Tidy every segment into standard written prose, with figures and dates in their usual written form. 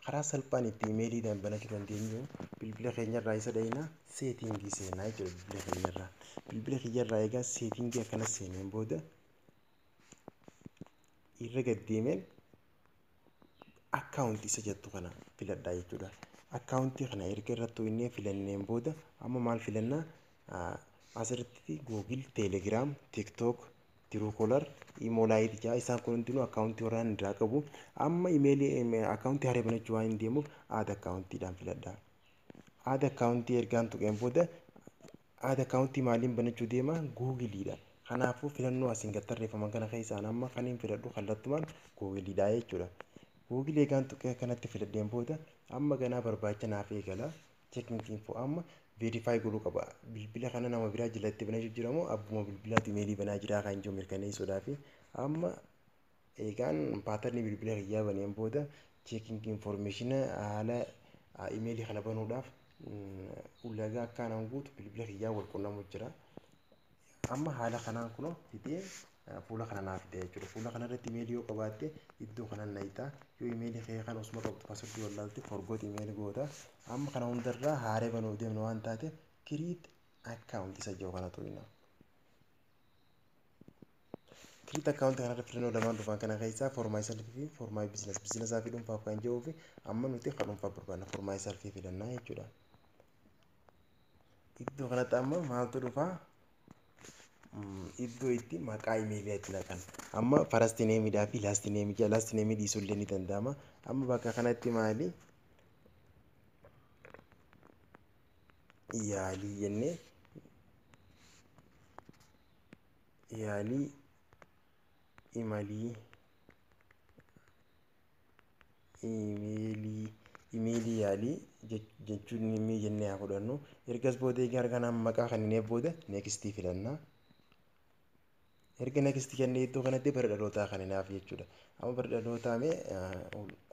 Karaa salphaan itti imeeliidhaan banachuu dandeenyu bilbila keenyarraa isa dhayina seetingii seenaa jechuudha bilbila keenyarraa. Bilbila kiyyarraa egaa seetingii akkana seeneen booda irra gad deemeen akkaawuntii isa jettu kana filadhaa jechuudha. Akkaawuntii kana erga irratti tuqnee filanneen booda amma maal filannaa? Asirratti Google, Telegram, TikTok, Truecaller, Imo Lite jaa isaan kun hundinuu akkaawuntii warraan irraa qabu. Amma imeelii akkaawuntii haaraa banachuu waan hin deemuuf add akkaawuntiidhaan filadha. Add akkaawuntii ergaan tuqeen booda add akkaawuntii maaliin banachuu deema? Googiliidha. Kanaafuu filannoo asiin gad tarreeffaman kana keessaan amma kan hin filadhu kallattumaan Googiliidha jechuudha. Googilii egaan tuqee kanatti filadheen booda amma ganaa barbaacha naaf eegala. Checking info amma verify godhuu qaba. Bilbila kana nama biraa jalatti banachuu jira moo abbuma bilbilaatu imeelii banaa jira kan jiru mirkaneessuudhaafi amma eegaan paatarnii bilbila kiyyaa baneen booda checking information haala imeelii kana banuudhaaf ulaagaa akka anaan guutu bilbila kiyyaa wal qunnamu jira. Amma haala kanaan kunoo fidee fuula kana naaf fide jechuudha. Fuula kana irratti imeelii yoo qabaatte iddoo kana naqxa. Yoo imeelii kee kan osuma qabdu paaswordii wallaalte forgot imeelii goota. Amma kana hundarraa haaree banuuf deemna waan taate create account isa jiru kana tuqna. Create account kanarra filannoo lamaan dhufan kana keessaa for myself fi for my business. Businessaa fi dhuunfaaf kan jiruu fi amma nuti kan dhuunfaaf barbaadna for myself filannaa jechuudha. Iddoo kanatti amma maaltu dhufaa? Iddoo itti maqaa imeelii itti naqan. Amma first name dhaa fi last name jira. Last name dhiisuu illee ni danda'ama. Amma bakka kanatti maali? Yaalii jennee yaalii imalii imeelii imeelii yaalii jechuun ni jennee haa fudhannu. Ergas booda egaa arganaan maqaa kanneen booda next filanna. Erga next jennee iddoo kanatti bara dhalootaa kan hinaaf jechuudha. Amma bara dhalootaa mee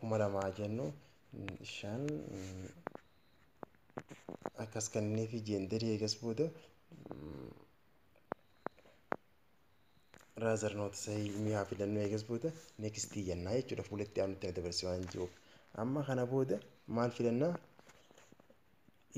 2000 jennu 5 akkas kannee fi jeendarii eegas booda raazar noota sahii mi'aa filannoo eegas booda next jennaa jechuudha. Fuula itti aanutti na dabarse waan jiruuf. Amma kana booda maal filannaa?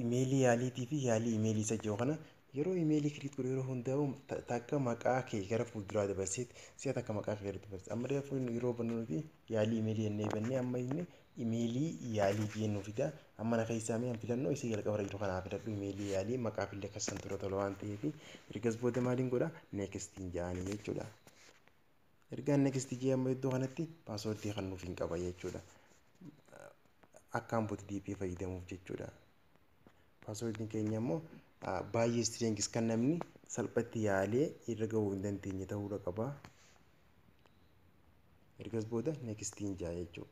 Imeelii yaaliitii fi yaalii imeelii isa jiru kana yeroo imeelii kiriit godhu yeroo hundaa'u takka maqaa kee gara fuulduraa dabarseet si'a takka maqaa kee gara dabarse. Amma reefu yeroo bannu nuti yaalii imeelii jennee bannee amma inni imeelii yaalii jennuu fida. Amma na keessaa mi'aan filannoo isa jalqaba jiru kanaa filadhu imeelii yaalii maqaa fillee akkasan tura tola waan ta'eef ergas booda maaliin godha neextiin jedhanii jechuudha. Ergaan next jee amma iddoo kanatti paaswordii kan nuuf hin qaba jechuudha. Akkaan bot DP fayyadamuuf jechuudha. Paaswordiin keenya immoo baay'ee strengths kan namni salphatti yaalee irra gahuu hin dandeenye ta'uu qaba. Ergas booda nextiin jaa jechuudha.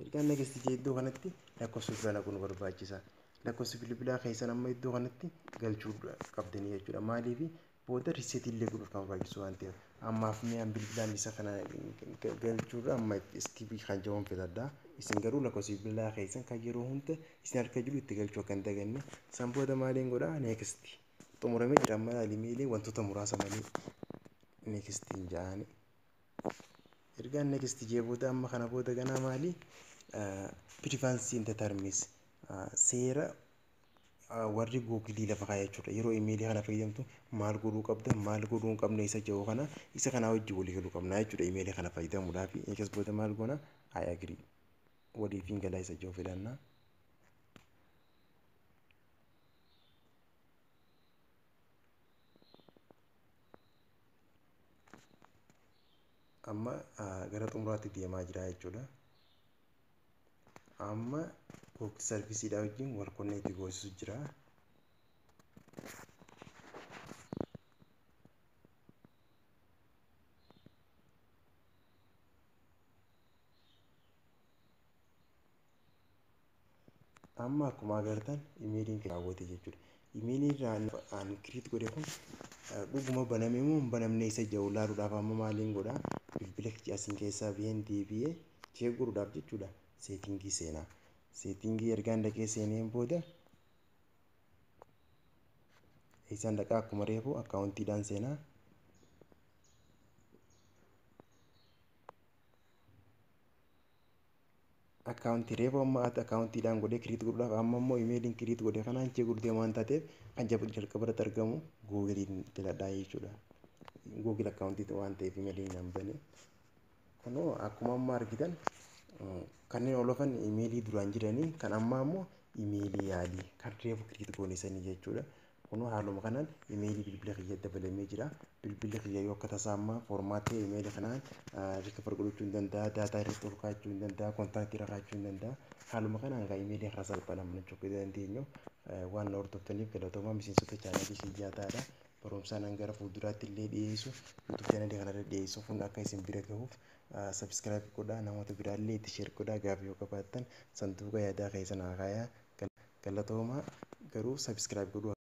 Ergaan next jee iddoo kanatti lakkoofsa bilbilaa naquu nu barbaachisa. Lakkoofsa bilbilaa keessan amma iddoo kanatti galchuu qabdanii jechuudha. Maaliif booda riseetii illee godhuuf kan barbaachisu waan ta'eef. Ammaaf mi'aan bilbilaan isa kana galchuurra amma iskiipii kan jedhamu filadha. Isin garuu lakkoofsa bilbilaa keessan kan yeroo hunda isin harka jiru itti galchuu akka hin daganne. San booda maaliin godhaa? Next. Xumuramee jira amma ilaali imeelii wantoota muraasa malee nextiin ja'ani. Ergaan next jee booda amma kana booda ganaa maali? Privacy in the terms seera warri Googilii lafa kaa'e jechuudha. Yeroo imeelii kana fayyadamtu maal godhuu qabda maal godhuu hin qabne isa jiru kana isa kanaa wajjin walii galuu qabna jechuudha imeelii kana fayyadamuudhaaf. Eegas booda maal goona? I agree. Waliif hin galaa isa jiru filanna. Amma gara xumuraatti deemaa jira jechuudha. Amma Google sarvisiidhaa wajjin wal konneekti goosisu jira. Amma akkuma agartan imeeliin raawwate jechuudha. Imeeliin aan kiriit godhe kun dhuguma baname moo hin banamne isa jiru ilaaluudhaaf amma maaliin godhaa? Bilbila asiin keessaa biyeen deebi'ee cheek godhuudhaaf jechuudha. Seetingii seenaa. Seetingii ergaan dhaqee seeneen booda isaan dhaqaa akkuma reefu akkaawuntiidhaan seenaa. Akkaawuntii reefu amma akkaawuntiidhaan godhee create godhuudhaaf, amma immoo imeeliin create godhee kanaan check godhee waan taateef, kan jalqaba irratti argamu Googleiin filadhaa jechuudha. Google akkaawuntii waan ta'eef imeeliin nan bane. Kunoo akkuma amma argitan, kanneen olofan imeelii duraan jiranii, kan ammaa immoo imeelii yaalii kan reefu create goone sanii jechuudha. Kunoo haaluma kanaan imeelii bilbila kiyya dabalamee jira. Bilbilli kiyya yoo akka tasaa ammaa format ta'e, imeelii kanaan recover godhachuu hin danda'a, data irratti ol kaa'achuu hin danda'a, contactii irra kaa'achuu hin danda'a. Haaluma kanaan egaa imeelii karaa salphaadhaan banachuu akka dandeenyu. Waan na hordoftaniif galatoomaa. Miseensota chaanalii kiyyaa ta'aadha. Barumsaan an gara fuulduraatti illee dhiyeessu, YouTube chaanalii kanarra dhiyeessu kun akka isin bira gahuuf subscribe godhaa, namoota biraallee itti share godhaa. Gaaffii yoo qabaattan sanduuqa yaadaa keessa naa kaayaa. Galatoomaa, garuu subscribe godhuu.